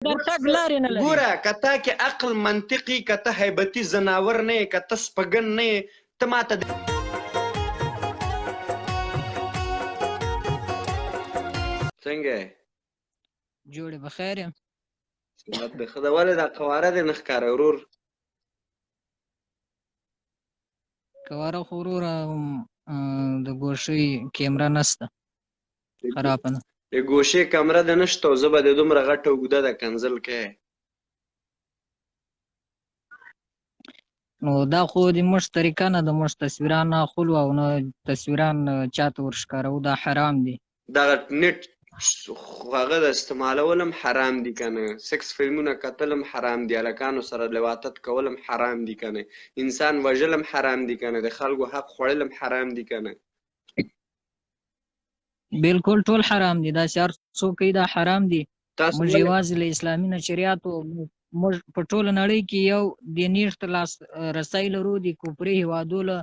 درتګ لارې نه لري. ګوره که تا کې عقل منطقي، که ته هیبتي ځناور نه یې، که ته سپګن نه یې، ته ماته څنګه یې؟ جوړې په خیر یم. صحت دې ښه ده. ولې دا قواره دې نه ښکاره ورور؟ قواره خو وروره د ګوشۍ کیمره نسته، خرابه ده. د ګوشې کمره دې نشته او زه به دې دومره غټه اوږده ده کنځل کوې. نو دا خو د موږ طریقه نه ده، موږ تصویران نه اخلو او نه تصویران چاته ورښکاروو، دا حرام دي. دغه نت هغه د استعمالول هم حرام دي که نه، سکس فلمونه کتل هم حرام دي، هلکانو سره لواطت کول هم حرام دي که نه، انسان وژل هم حرام دي که نه، د خلکو حق خوړل هم حرام دي که نه. بالکل ټول حرام دي، داسې هر څوک کوي دا حرام دي. تاسو موږ ولې یوازې له اسلامي نشریاتو، موږ په ټوله نړۍ کې یو د نیغ ته لاس رسی لرو د کفري هیوادو له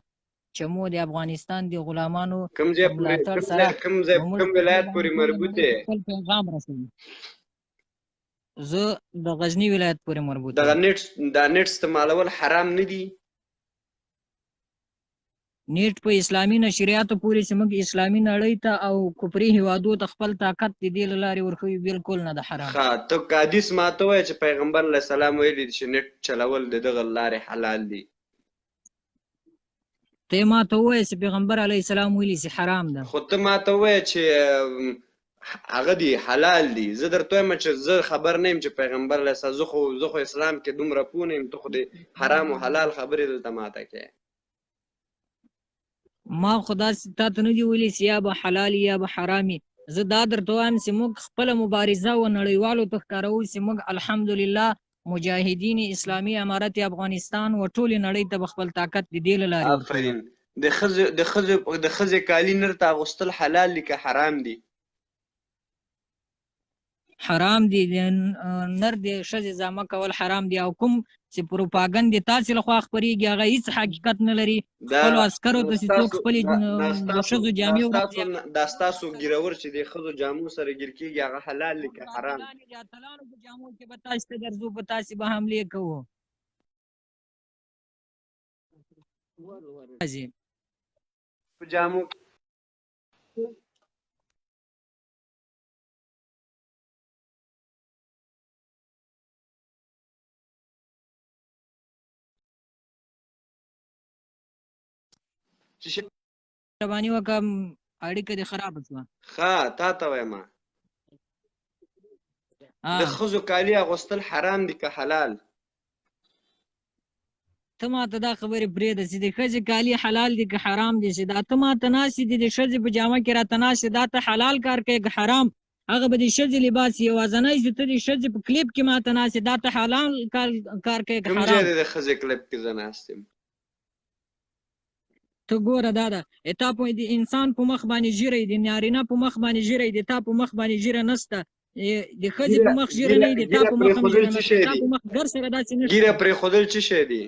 چمو، د افغانستان د غلامانو کوم ځای په پورې ملاتړ کوم سره ځای کوم ځای نو موږ کوم په دې ولایت باندې پورې ټوله مربوط نړۍ ته یې؟ خپل پیغام رسوو. زه د غزني ولایت پورې مربوط دغه یم. نت دا نت استعمالول حرام نه دي؟ نیټ په اسلامي نشریاتو پورې چې موږ اسلامي نړۍ ته او کفري هیوادو ته خپل طاقت د دې له لارې ورښیو، بالکل نه ده حرام. ښه ته که حدیث ماته ووایه چې پیغمبر علیه السلام ویلي دي چې نت چلول د دغه لارې حلال دي. ته ما ته ووایه چې پیغمبر علیه السلام ویلي چې حرام ده. خو ته ماته ووایه چې هغه دي حلال دي. زه درته وایم چې زه خبر نه یم چې پیغمبر علیه السلام، زه خو اسلام کې دومره پوه نه یم، ته خو د حرام او حلال خبرې دلته ماته کوې. ما خو داسې تا ته نه دي ویلي چې یا به حلال یا به حرامي. زه دا درته وایم چې موږ خپله مبارزه و نړیوالو ته ښکاروو چې موږ الحمدلله مجاهدین اسلامي امارت افغانستان و ټولې نړۍ ته به خپل طاقت د دې له لارې ورښیو. آفرین. د ښځې د ښځې د ښځې کالي نر ته اغوستل حلال دي که حرام دي؟ حرام دي. د نر د ښځې زامه کول حرام دي، او کوم چې پروپاګند د تاسې لخوا خپرېږي هغه هیڅ حقیقت نه لري. دا خپلو عسکرو دا ته چې څوک ستاسو خپلې دا دا د ستاسو ښځو دا جامې ستاسو ورکړي، دا ستاسو ږیرور چې د ښځو جامو سره ګیر کېږي هغه حلال دي موږ که حرام؟ اتلان یو، د اتلانو په جامو کې به تاسې ته درځو، په تاسې به حملې کوو. راځي په جامو کې چې شي. مهرباني وکړه، اړیکه دې خرابه شوه. ښه تا ته وایم، د ښځو کالي اغوستل حرام دي که حلال؟ ته ما ته دا خبرې پرېږده چې د ښځې کالي حلال دي که حرام دي، چې دا ته ما ته ناست دي د ښځې په جامه کې راته ناست، دا ته حلال کار کوې که حرام؟ هغه به د ښځې لباس یوازنی چې ته د ښځې په کلیپ کې ما ته ناست، دا ته حلال کار کوې که کوم ځای حرام؟ دی د ښځې کلپ کې زه ناست یم؟ ته ګوره دا ده تا په د انسان په مخ باندې ږیره د نارینه په مخ باندې ږیره د تا په مخ باندې ږیره نسته، د ښځې په ږیره مخ ږیره ږیره نه د تا ږیره په مخ هم پرېښودل ږیره څه نسته، شی تا دي؟ په مخ ګر سره داسې نشته. ږیره پرېښودل څه شی دي؟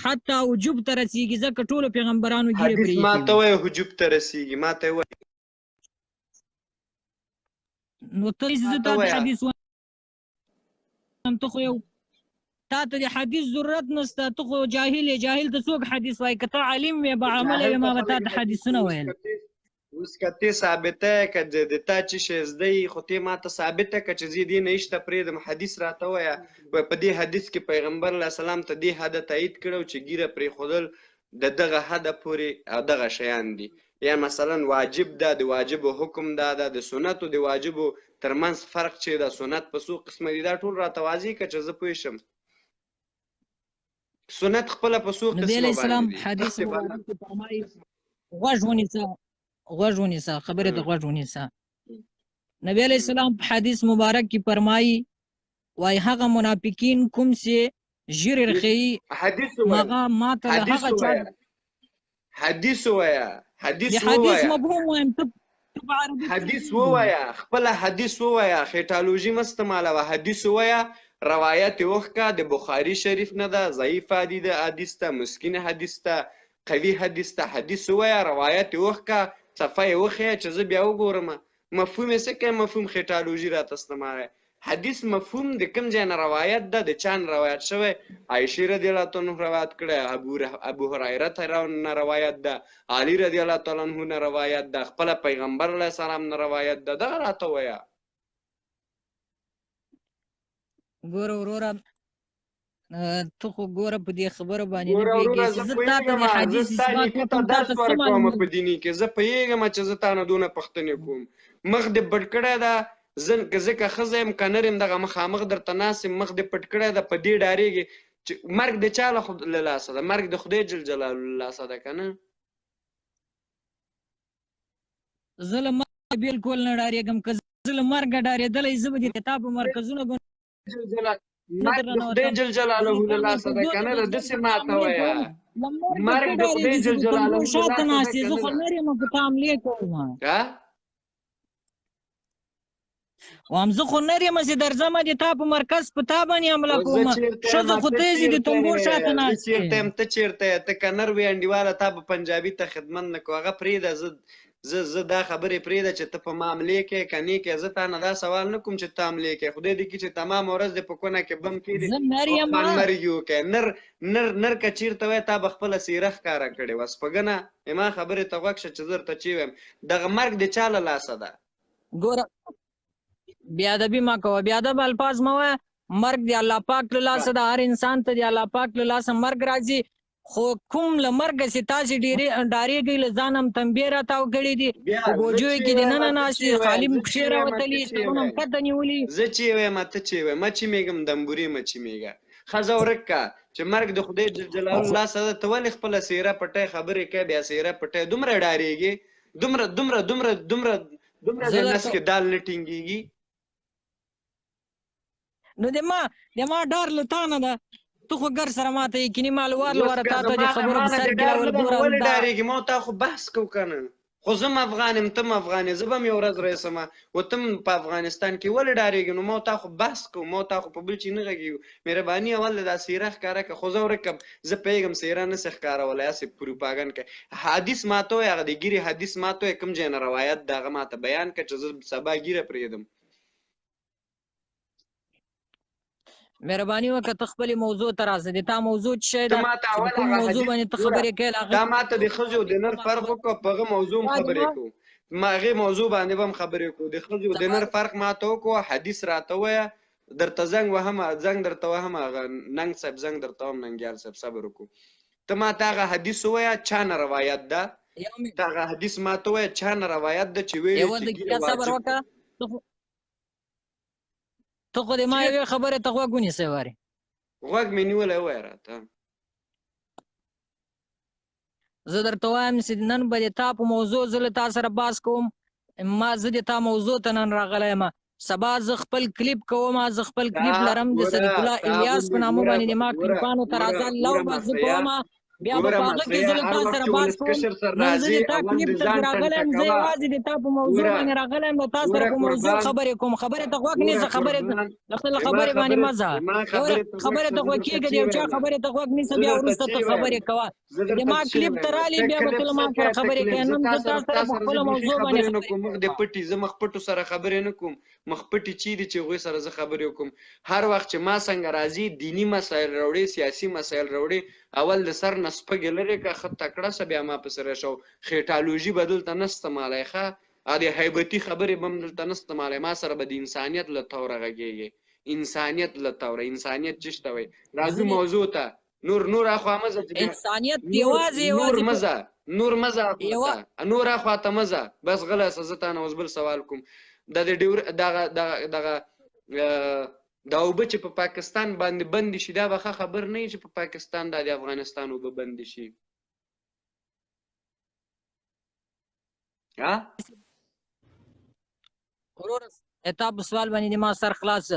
حتی وجوب ته رسیږي، ځکه ټولو پیغمبرانو ږیرې حدیث پرې ما ایښې ته وي. وایه حجوب ته رسیږي، ما ته وایه. نو ته ما زه ته تا ته وایه. حدیث وایم، ته خو یو تا ته د حدیث ضرورت نسته، ته خو جاهل یې، جاهل ته څوک حدیث وایي؟ که ته عالم وې باعمله جاهل وې ته ما به تا خلک ته حدیث حدیثونه اوس ویل. که ته اوس که ته ثابته یې که د تا چې شی زده یي، خو ته ما ته ثابته که چې زه دې نه هیڅ ته پرېږدم، حدیث راته ووایه. وایه په دې حدیث کې پیغمبر علیه السلام ته دې حده تایید کړی چې ږیره پرېښودل د دغه حده پورې او دغه شیان دي، یا مثلا واجب ده، د واجبو حکم دا ده، د سنتو د واجبو ترمنځ فرق چې ده، سنت په څو قسمه دي، دا ټول راته واضح که چې زه پوه شم. سنت خپله په څو نبی قسمه علیه السلام باندې دي؟ حدیث تخت مبارک کې فرمایي، غوږ ونیسه، غوږ ونیسه، خبرې ته غوږ ونیسه. نبی علیه السلام په حدیث مبارک کې فرمایي، وای هغه منافقین کوم چې ږیرې رخیي، حدیث ووایه، هغه ماته له حدیث هغه چا ووایه، حدیث ووایه، حدیث د حدیث ووایه، مفهوم وایم، ته په عربي حدیث پوهېږې. ووایه، خپله حدیث ووایه، خېټالوژي مه استعمالوه، حدیث ووایه، روایت یې وښکه، د بخاري شریف نه ده، ضعیف حدیث ده، مسکین حدیث ده، قوي حدیث ده، حدیث ووایه، روایت یې وښکه، صفحه یې وښیه چې زه بیا وګورم. مفهوم یې څه کوي؟ مفهوم خېټالوژي راته استعمالوي. حدیث مفهوم د کوم ځای نه روایت ده، د چا نه روایت شوی؟ عایشې رضی الله تعالی عنه روایت کړی، ابو هریره نه روایت ده، علي رضی الله تعالی عنه نه روایت ده، خپله پیغمبر علیه السلام نه روایت ده. دغه راته وایه. ګوره وروره، ته خو ګوره په دې خبره باندې نه ګوره پوهېږې وروره، چې زه زه تا ته پوهېږم، د زه حدیث ستا اثبات نیکه ته وکړم، تا درس ته څه ورکوم معلومېږي؟ په دیني کې، زه پوهېږم چې زه تا نه دونه پوښتنې کوم. مخ دې پټ کړی ده، زه که ښځه یم که نر یم، دغه مخامخ درته ناست یم، مخ دې پټ کړی ده، په دې ډارېږې چې مرګ د چا له لاسه ده؟ مرګ د خدای جل جلاله له لاسه ده که نه؟ زه له مرګه بلکل نه ډارېږم. که زه له مرګه ډارېدلی، زه به د کتاب په مرکزونو به مرګ د خدای جل جلاله له لاسه ده که نه ده؟ داسې ماته وایه. مرګ د خدای جل جلاله له لاسه ده که زه خو نه ده؟ نر یم، په تا حملې کوم. وام زه خو نر یم چې درځم د تا په مرکز په تا باندې حمله زه کوم. چېرته یم؟ ښځه خو ته ته یې چې د چېرته تنبو یې؟ شاته زه ناست چېرته یې. یم؟ ته چېرته یې؟ ته که نر وې انډیواله، تا به پنجابي ته خدمت نه کوو. هغه پرېږده، زه زه زه دا خبرې پرېږده چې ته په ما حملې کوې که نه کوې. زه تا نه دا سوال نه کوم چې ته حملې کوې. خدای دې کړي چې تمام ورځ دې په کونه کې بم کېدې زه نر او یم. خان مرګي وکړې. نر نر نر که چېرته وای، تا به خپله څېره ښکاره کړې وه. سپږنه زما خبرې ته غوږ شه چې زه درته چې وایم. دغه مرګ د چا له لاسه ده؟ ګوره، بې ادبي مه کوه، بې ادبه الفاظ مه وایه. مرګ د الله پاک له لاسه ده، هر انسان ته د الله پاک له لاسه مرګ راځي. خو کوم له مرګه چې تاسې ډېرې ډارېږئ، له ځانه هم تنبیه راتاو کړي دي. بیا په زه بوجیو چې کې د وایم، ننه ته ناست چې دي، وایم، خالي زه پښې چې وایم، ته راوتلي، چې سرونه هم وایم، کښته نیولي. زه چې وایم، ته چې وایم، مچې میږم دمبورې مچې میږه. ښځه ورک که چې مرګ د خدای جل جلاله له لاسه ده، ته ولې خپله څېره پټی خبرې کوې؟ بیا څېره پټی دومره ډارېږې؟ دومره دومره دومره دومره دومره زه د نس درته کې دال نه ټینګېږي؟ نو د ما ډار له تا نه ده. ته خو ګر سره ماته یقیني مال وار اوس لواره که تا ته د زما خبرو ما په نه سر د کې ډار راول نه ده، نو ګوره ولې دا ډارېږې؟ ما تا خو بحث کو که نه؟ خو زه هم افغان یم، ته هم افغان یې، زه به هم یو ورځ راشم و ته هم په افغانستان کې، ولې ډارېږې؟ نو ما تا خو بحث کوو، ما تا خو په بل چي نه غږېږو. مهرباني اول دا څېره ښکاره که. خو زه ورک کړم، زه پوهېږم څېره نه سې ښکارولی، هسې پروپاګند کوې. حدیث ماته ووایه، هغه د ږیرې حدیث ماته ووایه، کوم ځای نه روایت ده، هغه ماته بیان کړه چې زه سبا ږیره پرېږدم. مهرباني وکړه، ته خپلې موضوع ته راځه. د تا موضوع څه شی ته ده ماته چې په اول کوم هغه موضوع حدیث باندې ته ګوره، خبرې کوې، هغه تا ماته د ښځې او د نر فرق وکړه، په هغه موضوع هم خبرې کوو. ما هغې موضوع باندې به هم خبرې کوو. د ښځې او د نر فرق ماته وکړو، حدیث راته ووایه. درته زنګ وهم، زنګ درته وهم، هغه ننګ صاحب زنګ درته وهم. ننګیال صاحب صبر وکړو. ته ماته هغه حدیث ووایه، چا نه روایت ده؟ یو منټ. ته هغه حدیث ماته ووایه، چا نه روایت ده چې ویلي یوه چې ږیره دقیقه صبر واجب ده؟ وکړه. ته خو د ما یوې خبرې ته غوږ ونیسې وارې. غوږ مې نیولی، ووایه راته. زه درته وایم چې نن به د تا په موضوع زه له تا سره بحث کوم. ما زه د تا موضوع ته نن راغلی یم. سبا زه خپل کلیپ کوم، زه خپل کلیپ تا لرم د ګوره صدیق الله تا الیاس په غوندې نامه ګوره باندې، د ما ګوره کلیپانو ته ګوره راځه لو ګوره به زه مسیا کوم، بیا به ګوره په هغه کې مسیا زه له هر تا وخت سره چې بحث کوم. ولسمشر سره نن زه راځي د تا اول کلیپ د ته ځان راغلی یم، زه ټنټه کوه. یوازې د تا په موضوع ګوره باندې راغلی یم، له تا سره ګوره په موضوع قربان خبرې کوم. خبرې ته غوږ ګوره نیسه، خبرې قربان د خپل زما خبرې باندې خبرې مه ځه. زما یوه خبرې ته غوږ خبرې شه، ته زه غوږ درته کېږه، د چی یو چا وایم، خبرې ته غوږ نیسه، زه بیا درته وروسته چی ته وایم، خبرې کوه. زه د درته ما چی کلیپ ته وایم، رالې، ته بیا به کلیپ ته له څه ما کوې؟ سره ته خبرې کلیپ کوې. زه نن تا زه تا سره سره تا په سره زه خپله بیخي موضوع باندې خبرې نه خبرې کوم. مخ دې کوم. پټي، زه مخ پټو سره خبرې نه کوم. مخ پټي چی دي چې هغوی سره زه خبرې وکړم؟ هر وخت چې ما څنګه راځي، دیني مسایل راوړي، سیاسي مسایل راوړي، اول د سر نه سپږې لرې که، ښه تکړه سه، بیا ما پسې راشه. خېټالوژي به دلته نه استعمالوې، ښه د هیبتي خبرې به هم دلته نه استعمالوې. ما سره به د انسانیت له توره غږېږې، انسانیت له توره. انسانیت چی ته وایي؟ راځو زه دې موضوع ته. نور نور اخوا مه ځه چې بیا انسانیت نور یوازې نور یوازې په مه ځه، نور مه ځه اخوا یوه ته، نور اخوا ته مه ځه. بس غلی سه، زه تا نه اوس بل سوال کوم. د دې ډیور دغه دغه دغه دا اوبه چې په پاکستان باندې بندې شي، دا به ښه خبر نه وي چې په پاکستان دا د افغانستان اوبه بندې شي؟ ها؟ وروره، تا په سوال باندې د ما سر خلاص.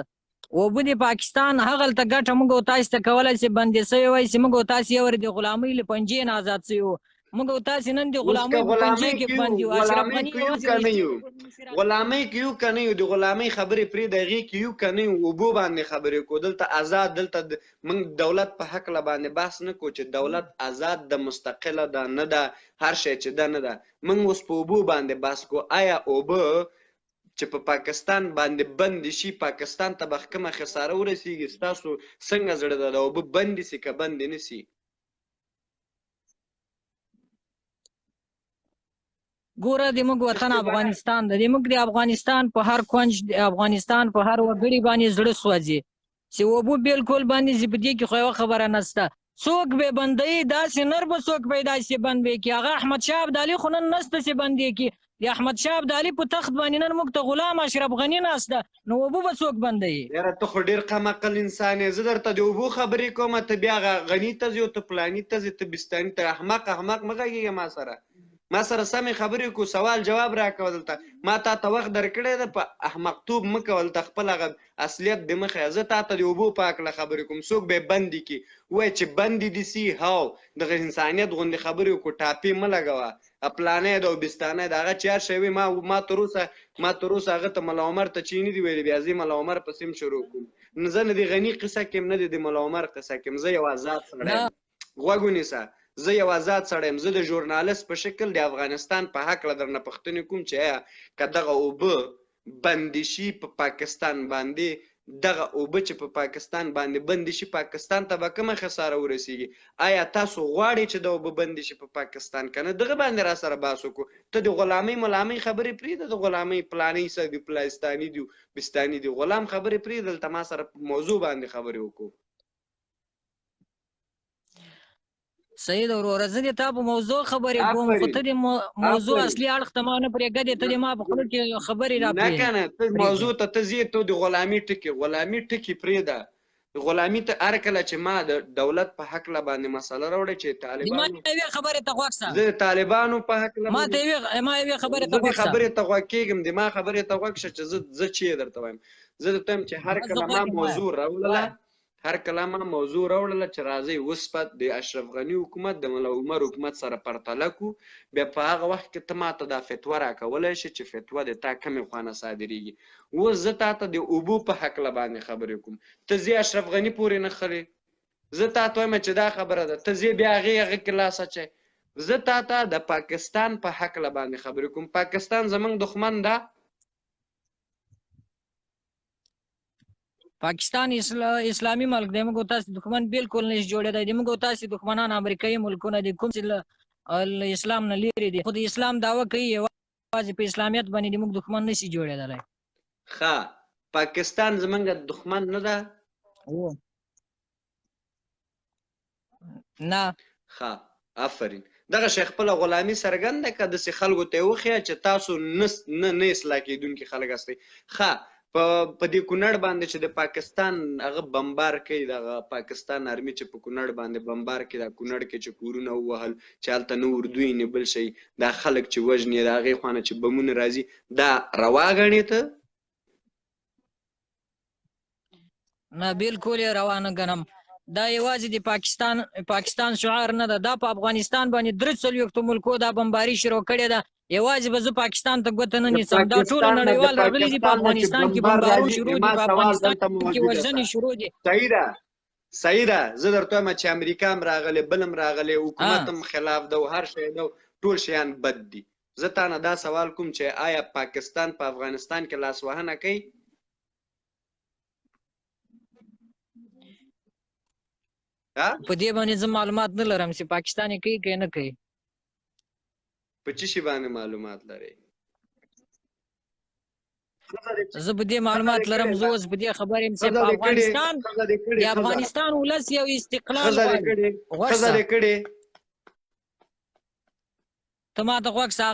اوبه د پاکستان هغلته ګټه موږ او تاسو ته کولای شي بندې سوې وای چې موږ او تاسو یو د غلامۍ له پنجې نه آزاد سوي وو. موږ او تاسو نن د اوس که غلامۍ په پنجې غلامۍ کې کې یو بندي یو. اشرف غلامۍ غني کې یو یوازې که نه رښتینی یو، غلامۍ کې یو که نه یو، د غلامۍ خبرې پرې د هغې کې یو که نه یو، اوبو باندې خبرې کوو. دلته آزاد، دلته موږ دولت په هکله باندې بحث نه کوو چې دولت آزاد ده، مستقله ده، نه ده، هر شی چې ده نه ده. موږ اوس په اوبو باندې بحث کوو. آیا اوبه چې په پاکستان باندې بندې شي، پاکستان ته به کومه خساره ورسیږي؟ ستاسو څنګه زړه ده، دا اوبه بندې سي که بندې نه سي؟ ګوره، د موږ وطن افغانستان ده، د موږ د افغانستان په هر کونج، د افغانستان په هر وګړي باندې زړه سوځي چې اوبه بالکل باندې سي. په دې کې خو یوه خبره نسته، څوک به بندوي؟ داسې نر به څوک پیدا سي بند به کړي؟ هغه احمد شاه ابدالي خو نن نسته چې بند یې کړي. د احمد شاه ابدالي په تخت باندې نن موږ ته غلام اشرف غني ناست ده، نو اوبه به څوک بندوي؟ یاره، ته خو ډېر کم عقل انسان یې. زه درته د اوبو خبرې کوم، ته بیا غني ته ځې او ته پلاني ته ځې، ته بستاني ته. احمق احمق مه غږېږه ما سره. ما سره سمې خبرې کو، سوال جواب راکوه. دلته ما تا ته وخت درکړی ده، په احمقتوب مه کوه. دلته خپل هغه اصلیت دې مه ښیه. زه تا ته د اوبو په هکله خبرې کوم، څوک به یې بندې کړي؟ ووایه چې بندې دې سي. هو، دغه انسانیت غوندې خبرې وکړو، ټاپې مه لګوه. پلانی ده او بستانی ده، هغه چې هر شی وي، ما تر اوسه هغه ته ملا عمر ته چې نه دي ویلي، بیا زه ملا عمر پسې هم شروع کوم. نه زه نه د غني قصه کې یم، نه د ملا عمر قصه کې یم. زه یو آزاد سړی یم، غوږ ونیسه، زه یو آزاد سړی یم. زه د ژورنالست په شکل د افغانستان په هکله درنه پوښتنې کوم چې آیا که دغه اوبه بندې شي په پاکستان باندې، دغه اوبه چې په پاکستان باندې بندې شي، پاکستان ته به کومه خساره ورسیږي؟ آیا تاسو غواړئ چې د اوبه بندې شي په پاکستان که نه؟ دغه باندې را سره بحث وکړو. ته د غلامۍ ملامۍ خبرې پرېږده، د غلامۍ پلانۍ څه دي، پلاستاني دي، بستاني دي، غلام خبرې پرېږده، دلته ما سره په موضوع باندې خبرې وکړو. صحیح ده وروره، زه دې تا په موضوع خبرې کوم، خو ته د موضوع اصلي اړخ ته ما نه پرېږدې، ته دې ما په خوله کې خبرې را نه که نه، ته موضوع ته ته ځې، ته د غلامي ټکي پرېږده. غلامي ته هر کله چې ما د دولت په هکله باندې مسله راوړې چې طالبانو ما یوې خبرې ته غوږ شه. زه د طالبانو په هکله ما ته یوې ما یوې خبرې ته زه د خبرې ته غوږ کېږم، د ما خبرې ته غوږ شه چې زه چې درته وایم. زه درته وایم چې هر کله ما موضوع راوړله، هر کله ما موضوع راوړله چې راځئ اوس په د اشرف غني حکومت د ملا عمر حکومت سره پرتله کو، بیا په هغه وخت کې ته ماته دا فتوا راکولی شې چې فتوا د تا کمې خوا نه صادرېږي. اوس زه تا ته د اوبو په هکله باندې خبرې کوم، ته ځې اشرف غني پورې نښلې. زه تا ته وایم چې دا خبره ده، ته ځې بیا هغې هغه کې لاس اچوې. زه تا ته د پاکستان په هکله باندې خبرې کوم. پاکستان زمونږ دښمن ده؟ پاکستان اسلامي ملک دی، موږ تاسو دښمن بالکل نشي جوړېدای. د موږ تاسو دښمنان امریکایي ملکونه دي، کوم چې له اسلام نه لیرې دي، خو د اسلام دعوه کوي، یوازې په اسلامیت باندې د موږ دښمن نشي جوړېدلی. ښه، پاکستان زمونږ دښمن نه ده؟ نه. ښه، آفرین. دغه شی خپله غلامي څرګنده که، داسې خلکو ته یې وښیه چې تاسو نه اصلاح کېدونکي خلک هستئ. ښه، په دې کونړ باندې چې د پاکستان هغه بمبار کوي، دغه پاکستان آرمي چې په کونړ باندې بمبار کوي، دا کونړ کې چې کورونه ووهل، چې هلته نه اردو یې نه بل شي، دا خلک چې وژني، د هغې خوا نه چې بمونه راځي، دا روا ګڼې ته؟ نه، بالکل یې روا نه ګڼم. دا یوازې د پاکستان شعار نه ده، دا په افغانستان باندې 43 ملکو دا بمباري شروع کړې ده. یوازې به زه پاکستان ته ګوته نه نیسم، دا ټول نړیوال راغلي دي، په افغانستان کې بمبارون شروع دي، په افغانستان کې وژنې شروع دي. صحیح ده، صحیح ده. زه درته وایم چې امریکا هم راغلې، بل هم راغلې، حکومت هم خلاف ده او هر شی ده، ټول شیان بد دي. زه تا نه دا سوال کوم چې آیا پاکستان په افغانستان کې لاسوهنه کوي؟ په دې باندې زه معلومات نه لرم چې پاکستان یې کوي که نه کوي. په څه شي باندې معلومات لرې؟ زه په دې معلومات لرم، زه اوس په دې خبر یم چې په افغانستان، د افغانستان ولس یو استقلال غواړي. ښځه دې کړې؟ ته ما ته غوږ شه،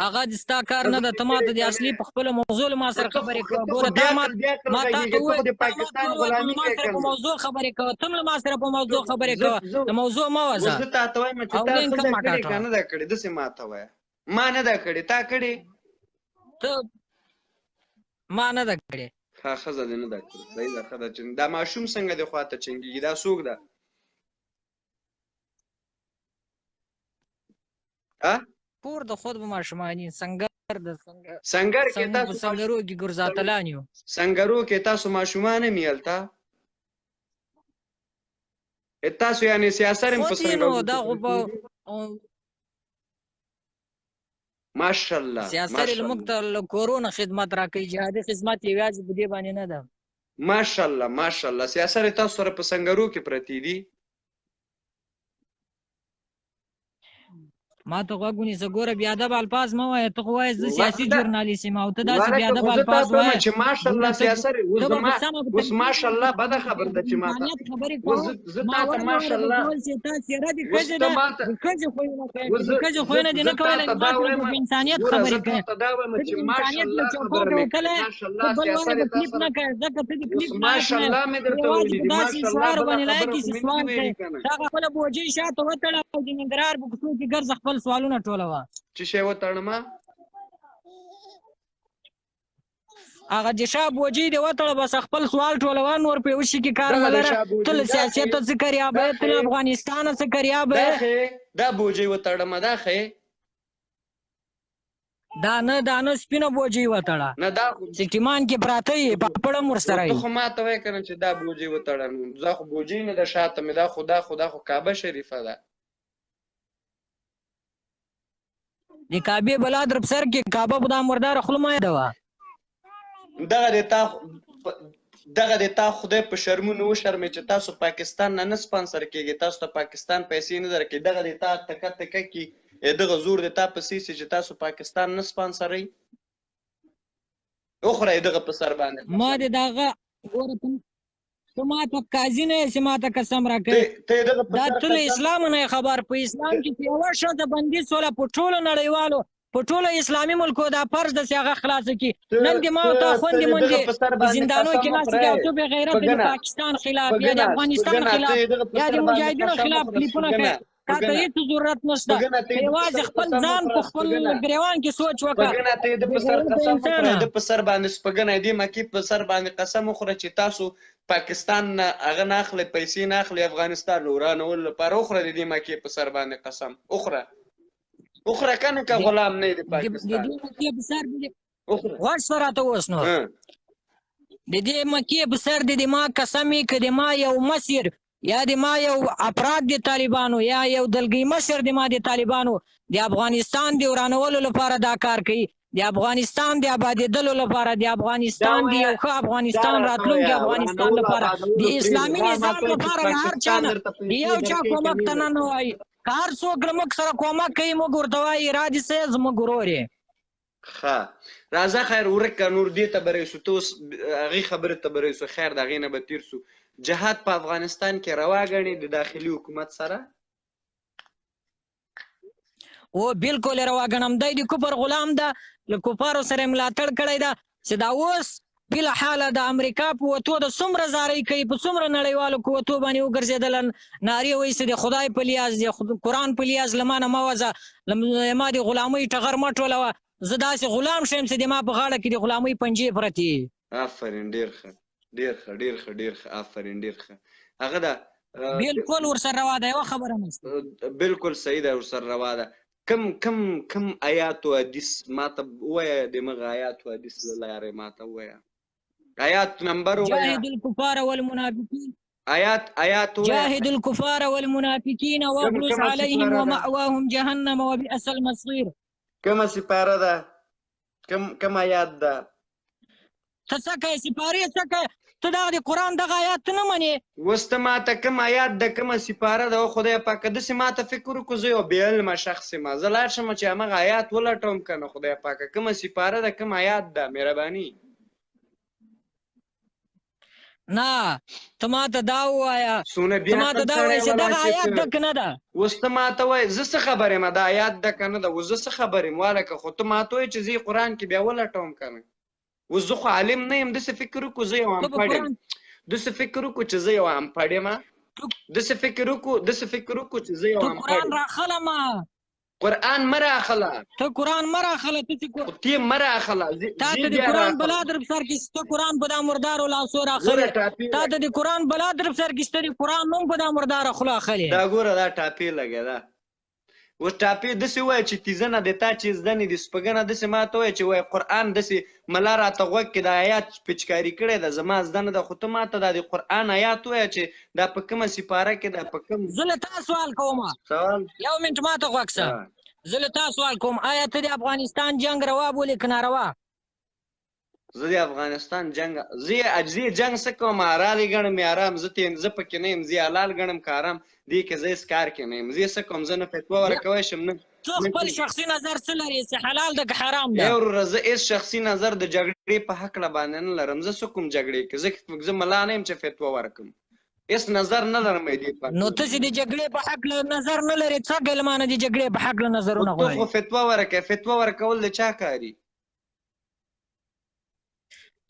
هغه د ستا کار نه ده. ته ما ته د اصلي په خپله موضوع له ما سره خبرې کوه. ګوره، تا ما تا ته وویل، د پاکستان غلامي ما سره په موضوع خبرې کوه، ته هم له ما سره په موضوع خبرې کوه، د موضوع مه وځه. زه تا ته وایم چې تا ښځه کړې که نه ده کړې؟ داسې ما ته وایه. ما نه ده کړې، تا کړې؟ ته ما نه ده کړې. ښه، ښځه دې نه ده کړې، صحیح ده. ښه ده چې دا ماشوم څنګه دې خواته چنګېږي؟ دا څوک ده؟ کور د خود به ماشومانی سنګر د سنګر. سنګر کې تاسو سنګرو کې ګرځاتلان یو. سنګرو کې تاسو ماشومان هم یې هلته؟ تاسو یعنی سیاسر هم په سنګرو دا خو په ماشاءالله سیاسر موږ ماشاءالله ته له کورونو خدمت راکوي، جهادي خدمت یې یوازې په دې باندې نه ده. ماشاءالله ماشاءالله. سیاسر تاسو سره په سنګرو کې پرتې دي؟ ما ته غوږ ونیسه، ګوره بې ادبه الفاظ مه وایه. ته خو وایې زه سیاسي ورته ژورنالیست یم او ته داسې بې ولکه ادبه خو زه الفاظ تاسو وایم وایې. چې ګوره ماشاءالله ته سیاسر اوس ته به زما په سمه په اوس تنقید ماشاءالله بده خبر د ده چې ماته انسانیت خبرې اوس کوه. زه زه ما تاته ونه ماشاءالله ورته کول چې تا څېره د اوس ښځې ته ده، ماته د ښځې خویونه کوې، اوس که د زه ښځې زه خویونه دې زه نه کولی تاته نو دا ما ته وایم، به په انسانیت ګوره زه خبرې کوې. تاته دا وایم ته د چې انسانیت له ماشاءالله خبره چوکاټه مې کړې، وتلی، ته ماشاءالله بل واره سیاسر به تا کلیپ سره نه کوې، ځکه ته د اوس کلیپ لایق نه یې. ماشاءالله مې ته درته یوازې ویلي په دي، داسې ماشاءالله شعارو بله باندې لایق خبره یې خو چې مې نه دي سوال کوې. ویلي که نه. تا خپله بوجۍ شاته وتړه او د ننګرهار په کوڅو کې ګرځه، خپل سوالونه ټولوه. چې شی وتړمه؟ هغه د شاه بوجۍ دې وتړه، بس خپل سوال ټولوه، نور په یو شي کې کار دغه مه د لره. شاه ته بوجۍ له دا سیاسته ښې څه کریابه دا یې، ته له ښې افغانستانه څه کریابه دا یې. ښې دا بوجۍ وتړمه دا ښې دا نه دا نه سپینه بوجۍ وتړه نه دا خو چې ټیمان کې پراته یې، پاپړ هم ورسره ته یې. خو ماته وایې که نه چې دا بوجۍ وتړه، نو دا خو بوجۍ نه ده شاته مې، دا خو دا خو دا خو کعبه شریفه ده. د کعبې بلا در په سر کې، کعبه په دا مرداره خوله مه یادوه. دغه د تا دغه د تا خدای په شرمونو وشرمې چې تاسو پاکستان نه نه سپانسر کېږي، تاسو ته پاکستان پیسې نه درکوي. دغه د تا تکه تکه کی دغه زور د تا پسې سي چې تاسو پاکستان نه سپانسرئ. وخوره یې دغه په سر باندې ما قسم. دې دغه ګوره، ته ما ته قاضي نه یې چې ما ته قسم راکوې. ته یې دغه په دا سر ته له قسم اسلام نه یې خبر. په اسلام کې چې یوه ښځه بندي سوله، په ټولو نړیوالو په ټولو اسلامي ملکو دا فرض ده چې هغه خلاصه کړي. ته نن دې ما او ته تا ته خوندې دې دغه مندې په سر په باندې زندانو قسم کې ناستې دي وخوره او ته بې غیرته د سپږنه پاکستان خلاف یا د سپږنه افغانستان سپږنه ته خلاف یې دغه په یا د سر باندې مجاهدینو قسم خلاف وخوره کلیپونه سپږنه کوې. تا ته سپږنه هېڅ ضرورت نشته، سپږنه ته ته یې د په یوازې سر خپل قسم ځان وخوره په خپل سپږنه ګریوان کې سوچ وکړه. سپږنه ته یې د بې په سر غیرته قسم وخوره، انسانه. د په سر باندې سپږنه دې مکې په سر باندې قسم وخوره چې تاسو پاکستان نه هغه نه اخلئ، پیسې نه اخلئ افغانستان ورانولو لپاره. وخوره د دې مکې په سر باندې قسم وخوره، وخوره که نه که د غلام نه یې د د د پاکستان. دې مکې په سر دې وخوره. غوږ سره راته اوس نور. ها. د دې مکې په سر دې د ما قسم یې که د ما یو مسیر یا د ما یو افراد د طالبانو یا یو دلګی مشر د ما د طالبانو د افغانستان د ورانولو لپاره دا کار کوي، د افغانستان د آبادېدلو لپاره، د دا افغانستان د وایه یو ښه دا افغانستان راته راتلونکي وایه افغانستان ورانولو لپاره، د آبادولو پرېږده، اسلامي دا نظام ماته وایه چې لپاره له هر چا پاکستان نه درته د پیسې یو چا درکوي که کومک نه ته نه نه درکوي؟ وایي. که هر څوک له موږ سره کومک کوي موږ ورته وایي را دې سه زموږ ورور یې. ښه راځه خیر ورک که نور دې ته به رسو، ته اوس هغې خبرې ته به رسو، خیر د هغې نه به تېر سو. جهاد په افغانستان کې روا ګڼې د داخلي حکومت سره؟ او بالکل یې روا ګڼم. دی د کفر غلام ده، له کفارو سره یې ملاتړ کړی ده چې دا اوس بلا حاله د امریکا په وتو د څومره زارۍ کوي، په څومره نړیوالو قوتو باندې وګرځېدل، نارې وایي چې د خدای په لیاز، د قرآن په لیاز له ما نه مه وځه، له ما د غلامۍ ټغر مه ټولوه، زه داسې غلام شم چې د ما په غاړه کې د غلامۍ پنجې پرتې. آفرین، ډېر ښه ډېر ښه ډېر ښه ډېر ښه، آفرین ډېر ښه. هغه ده بالکل ورسره روا ده، یوه خبره نشته. بالکل صحیح ده، ورسره روا ده. کم کم کم آیات او حدیث ماته ووایه، د مغه آیات او حدیث له لارې ماته ووایه، آیات نمبر ووایه. جاهد الكفار والمنافقین. آیات آیات ووایه. جاهد الكفار والمنافقین کم واغلظ کومه عليهم سپاره ده؟ ومأواهم جهنم وبئس المصير. کومه سپاره ده؟ کم کم آیات ده؟ ته څه کوې؟ سپارې څه کوې؟ ته دغه د قرآن دغه آیات ته نه منې؟ اوس ته ماته کوم آیات ده، کومه سپاره ده؟ او خدای پاکه داسې ماته فکر وکړو، زه یو بې علمه شخص یم، زه لاړ شم چې همغه آیات ولټوم که نه. خدای پاکه کومه سپاره ده، کوم آیات ده؟ مهرباني. نه ته ماته دا ووایه، څونه ته بې ماته عقل دا سړی ووایه چې ولا دغه چې آیات ته ده که نه ده؟ اوس ته ماته وایې زه څه خبر یم دا آیات ده که نه ده؟ اوس زه څه خبر یم والکه؟ خو ته ماته وایې چې زه یې قرآن کې بیا ولټوم که نه. اوس زه خو عالم نه یم، داسې فکر وکړو زه یو ته په انپړ یم، قرآن داسې فکر وکړو چې زه یو انپړ یم، داسې فکر وکړو، داسې فکر وکړو چې زه یو ته انپړ قرآن یم. راخله ما، قرآن مه راخله، ته قرآن مه راخله، ته چې خو تی مه راخله، تا زه ته د بیا قرآن راخلم. بلا در په سر کې، ته قرآن په دا مردارو لاسو ګوره راخلې، ټاپې تا ته لګې د قرآن بلا در په سر کې، ته د قرآن نوم په دا مرداره خوله اخلې. دا ګوره دا ټاپې لګې ده. اوس ټاپې داسې وایه چې تیزنه د تا چې زده نه دي، سپږنه داسې ماته وایه چې وایه قرآن داسې ملا راته غوږ کې دا آیات پچکاري کړی ده، زما زده نه ده، خو ته ماته دا د قرآن آیات وایه چې دا په کومه سپاره کې ده، په کوم زه له تا سوال کوم. سوال؟ یو منټ ماته غوږ شه. ها. زه له تا سوال کوم، آیا ته د افغانستان جنګ روا بولې که ناروا؟ زه د افغانستان جنګ زه اجزي جنګ څه کوم، حلال یې ګڼم یا حرام، زه ترې زه پکې نه یم، زه یې حلال ګڼم که حرام، دې کې زه هېڅ کار کې نه یم، زه یې څه کوم، زه نه فتوا ورکوی شم نه. ته خپل شخصي نظر څه لرې چې حلال ده که حرام ای ده؟ وروره، زه هېڅ شخصي نظر د جګړې په هکله باندې نه لرم، زه څه کوم جګړې کې، زه ملا نه یم چې فتوا ورکړم، هېڅ نظر نه لرم دې په نو هکله. ته چې د جګړې په هکله نظر نه لرې، څنګه له مانه د جګړې په هکله خو نظرونه ته غواړې؟ خو فتوا ورکوې، فتوا ورکول د چا کاري؟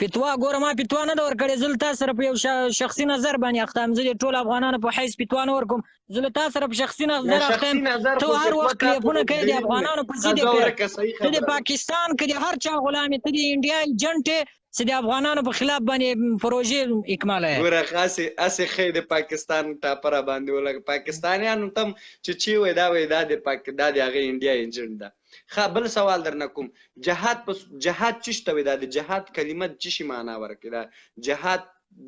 فتوا ګوره، ما فتوا نه ده ورکړې، زه له تا سره په یو شخصي نظر باندې اخته یم، زه د ټولو افغانانو په حیث فتوا نه ورکوم، زه له تا سره په شخصي نه نظر اخته شخصي یم. نظر ته خو هر فتوا وخت تا ته کلیپونه کوې د دلیل افغانانو په ضد ښه کوې، ورکه، صحیح ته د خبره ده. پاکستان که د هر چا غلام یې، ته د انډیا ایجنټ یې چې د افغانانو په خلاف باندې پروژې اکماله. ګوره هسې هسې ښه د پاکستان ټاپه را باندې ولګه، پاکستانیانو ته هم چې چی وایي دا وایي دا د پاک دا د هغې انډیا ایجنټ ده. ښه بل سوال درنه کوم، جهاد په جهاد چی ته وایي؟ دا د جهاد کلمه د چی شي معنا ورکوي؟ دا جهاد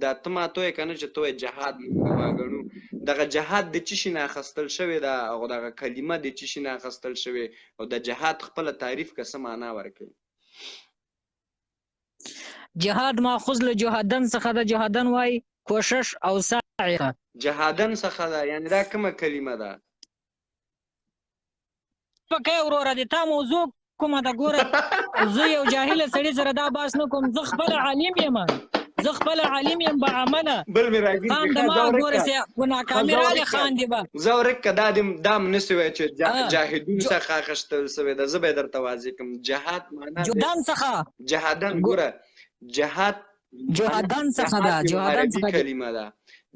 دا ته ما ته وایې که نه چې ته وایې جهاد موږ روا ګڼو، دغه جهاد د چی شي نه اخیستل شوې ده او دغه کلمه د چی شي نه اخیستل شوې او د جهاد خپله تعریف که څه معنا ورکوي؟ جهاد ماخوذ له جهادن څخه ده، جهادن وای کوشش او سعی ته. جهادن څخه ده، یعنی دا کومه کلمه ده؟ پکې وروره د تا موضوع کومه ده؟ ګوره زه یو جاهل سړي سره دا باس نه کوم، زه خپل عالم یم، زه خپل عالم یم به عمله بل مې راګیر خان کړي. د ښه ما ځه ګوره ورکه، چې په ښه ناکامي ځه راغلی ورکه، خان دی به ځه ورکه، دا دې دا هم نسي وایي چې جاهدون جو څخه اخیستل سوې ده، زه به یې درته واضح کړم. جهاد معنا دی جهادن څخه جهادن، ګوره جهاد معنا جهادن څخه جهاد ده، یو جهادن عربي څخه کلمه ده.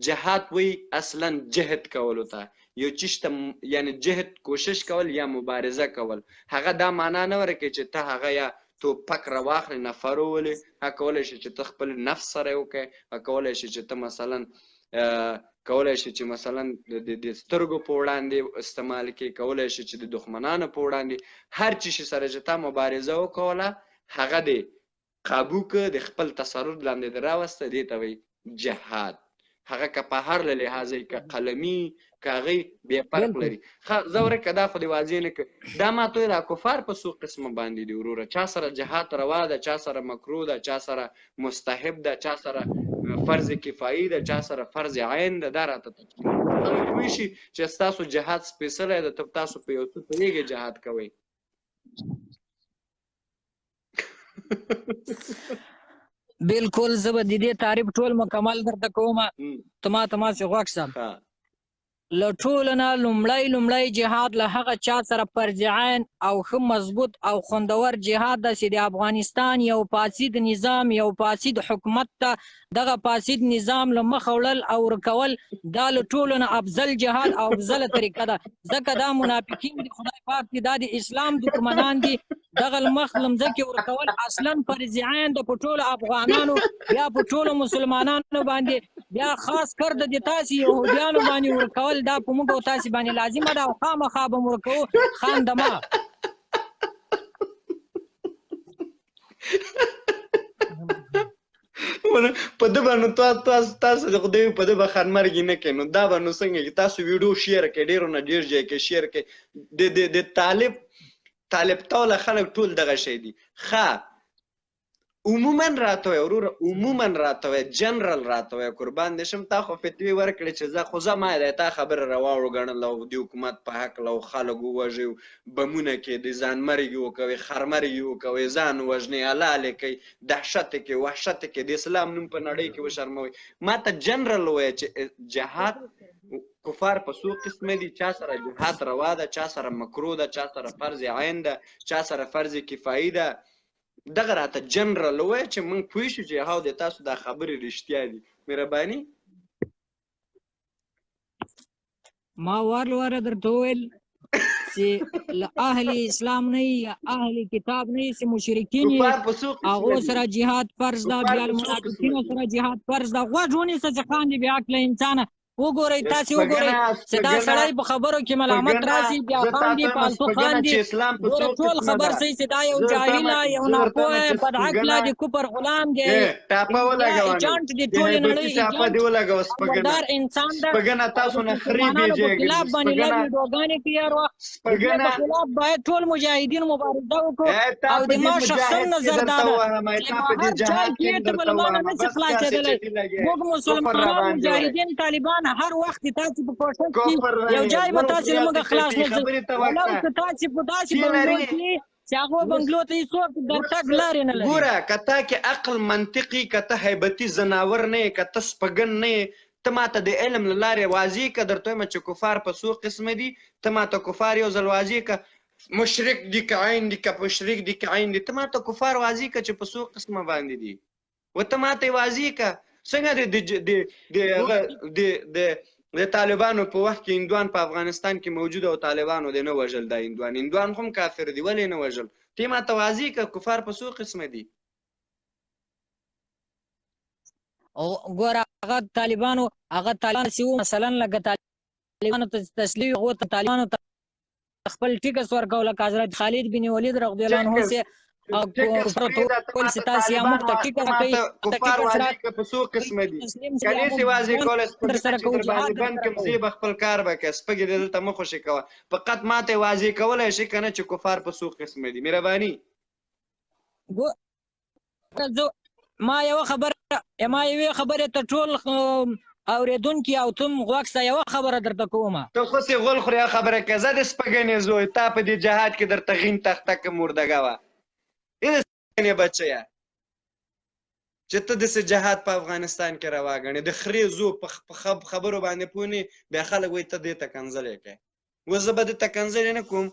جهاد وایي اصلا جهد کولو ته، یو چیز ته یعنی جهد کوشش کول یا مبارزه کول، هغه دا معنا نه ورکوي چې ته هغه یا توپک راواخلې نفر وولې، هغه کولی شي چې ته خپل نفس سره یې وکړې، هغه کولی شي چې ته مثلا کولی شي چې مثلا د سترګو په وړاندې استعمال کړې، کولی شي چې د دښمنانو په وړاندې، هر چیز سره چې تا مبارزه وکوله هغه دې قابو که، د خپل تصرف لاندې دې راوسته، دې ته وایي جهاد. هغه که په هر له لحاظه که قلمي که هغه بیا فرق بالکل لري. ښه زه ورکه دا خو دې واضح نه کړ، دا ما ته دا کفار په څو قسمه باندې دي وروره، چا سره جهاد روا ده، چا سره مکروه ده، چا سره مستحب ده، چا سره فرض کفایي ده، چا سره فرض عین ده، دا راته تفصیل خلک پوه شي چې ستاسو جهاد سپېڅلی ده، ته تاسو په یو څه پوهېږئ جهاد کوئ. بالکل، زه به د دې تعریف ټول مکمل درته کوم، ته ما ته ما سي غوږ شه. له ټولو نه لومړی لومړی جهاد له هغه چا سره فرض عین او ښه مضبوط او خوندور جهاد ده چې د افغانستان یو فاسد نظام، یو فاسد حکومت ته دغه فاسد نظام له مخه وړل او ورکول، دا له ټولو نه افضل جهاد او افضله طریقه ده، ځکه دا منافقین دي، خدای پاک دي، دا د اسلام دښمنان دي، دغه مخ له مځکې ورکول اصلا فرض عین ده په ټولو افغانانو، بیا په ټولو مسلمانانو باندې، بیا خاص کر د تاسې یهودیانو باندې ورکول، دا په موږ او تاسې باندې لازمه ده او خامخا به مو ورکوو. خان د ما په ده به نو تاسو د خدای په ده به خانمرګي نه کوي، نو دا به نو څنګه چې تاسو ویډیو شیر کړئ، ډېرو نه ډېر ځای کې شیر کړئ، د د د طالب طالب توله خلک ټول دغه شی دي. ښه عموما راته وایه وروره، عموما راته وایه، جنرال راته وایه، قربان دې شم، تا خو فتوی ورکړې چې زه خو زما د تا خبره روا وګڼله او د حکومت په هکله او خلک ووژئ، بمونه کې د ځانمرګي وکوي، خرمرګي وکوي، ځان وژنئ، حلال یې کوي، دهشت یې کوي، وحشت یې کوي، د اسلام نوم په نړۍ کې وشرموي. ما ته جنرال ووایه چې جهاد کفار په څو قسمه دي، چا سره جهاد روا ده، چا سره مکروه ده، چا سره فرض عین ده، چا سره فرض کفایي ده، دغه راته جنرال ووایه چې موږ پوه شو چې هاو د تاسو دا خبرې رښتیا دي. مهرباني. ما وار له واره درته وویل چې له اهل اسلام نه یا اهل کتاب نه چې مشرکین یې کفار په څو هغو قسمه دي؟ سره جهاد فرض ده، کفار بیا په له څو قسمه منافقینو دي؟ سره جهاد فرض ده. غوږ ونیسه چې خان دې بې عقله انسانه، وګورئ، تاسې وګورئ سپګنه چې دا سپګنه سړی په خبرو کې ملامت سپګنه، راسي، بیا زه تا خاندي، ته وایم پالتو سپګنه خاندي. چې اسلام په ګوره څو ټول قسمه خبر ده. سئ چې دا یو زه ورته جاهل، وایم یو زه ورته وایم ناپوه، چې بدعقله، سپګنه، د کفر غلام دی، اے ټاپه انډیا ولګوه نن، ایجنټ دی، د ټولې هیبتي نړۍ ټاپه ایجنټ دې ولګوه سپګنه. خبردار انسان ده. سپګنه او د تاسو نه خرې مسلمانانو په بیجېږي خلاف باندې سپګنه. لږ ویډیوګانې کوي هر وخت. د دې سپګنه په خلاف باید ټول مجاهدین مبارزه وکړو. اے تا او په د دې ما شخصا مجاهد کې نظر دا درته ده وهم، چې تا په په دې هر ځای جهاد کې کې هم ته درته بلمانه وهم، نه شي بس کیا سې خلاصېدلی. چټي لګې موږ کفر را مسلمانان باندې وایې. مجاهدین طالبان هر وخت تاسې په کوښښ کې کفر یو وایې، ځای به غول تاسې له خوري موږ هسې خلاص چټي نه شئ. خبرې ته ولو وکړه که تاسې په داسې چې بنګلو لري. کې چې هغو اوس بنګلو ته هېڅوک د اوس تګ لارې نه لري. ګوره، که تا کې عقل منطقي، که ته هیبتي ځناور نه یې، که ته سپګن نه یې، ته ماته د علم له لارې واضح که درته وایم چې کفار په څو قسمه دي. ته ماته کفار یو ځل واضح که، مشرک دي که عین دي، که مشرک دي که عین دي، ته ماته کفار واضح که چې په څو قسمه باندې دي. و ته ماته یې واضح که څنګه د د د د هغه د د د طالبانو په وخت کې هندوان په افغانستان کې موجود او طالبانو دې نه وژل. دا هندوان، هندوان هم کافر دي، ولې نه وژل؟ ته ماته واضح که کفار په څو قسمه دي. او ګوره هغه طالبانو، هغه طالبان چې وو، مثلا لکه طالبانو ته تسلیم، هغو ته طالبانو ته خپل ټیکس ورکول، لکه حضرت خالد بن ولید رضی الله عنه ټیکس سي او ټیکس کفر ته پرېږده، ته ویل چې ماته تاسې یا طالبان موږ ته وا ته ټیکس راکوئ، ماته ته کفار ټیکس واضح راکوئ، که په څو قسمه دي. تسلیم سي که یا نه موږ سي واضح ژوند کولی در سپږنه سره چې کوو، در جهاد باندې در بند سره کړم، کوو. زه به خپل کار به کوې. سپږې دې دلته مه خوشې کوه، فقط ماته یې واضح کولی شي که نه چې کفار په څو قسمه دي؟ مهرباني. ګوره زه ما یوه خبره، ما یوې خبرې ته ټول اورېدونکي او تم غوږ سه، یوه خبره درته کومه. ته خو سې غول خورې، هغه خبره کوې. زه د سپږنې زوی تا په دې جهاد کې درته غین تخته کړم مردګه وه. ای د سپږنې بچیه، چې ته داسې جهاد په افغانستان کې روا ګڼې، د خرې زو په خبرو باندې پوه نه، بیا خلک وایي ته دې ته کنځلې کوې. اوس زه به دې ته کنځلې نه کوم.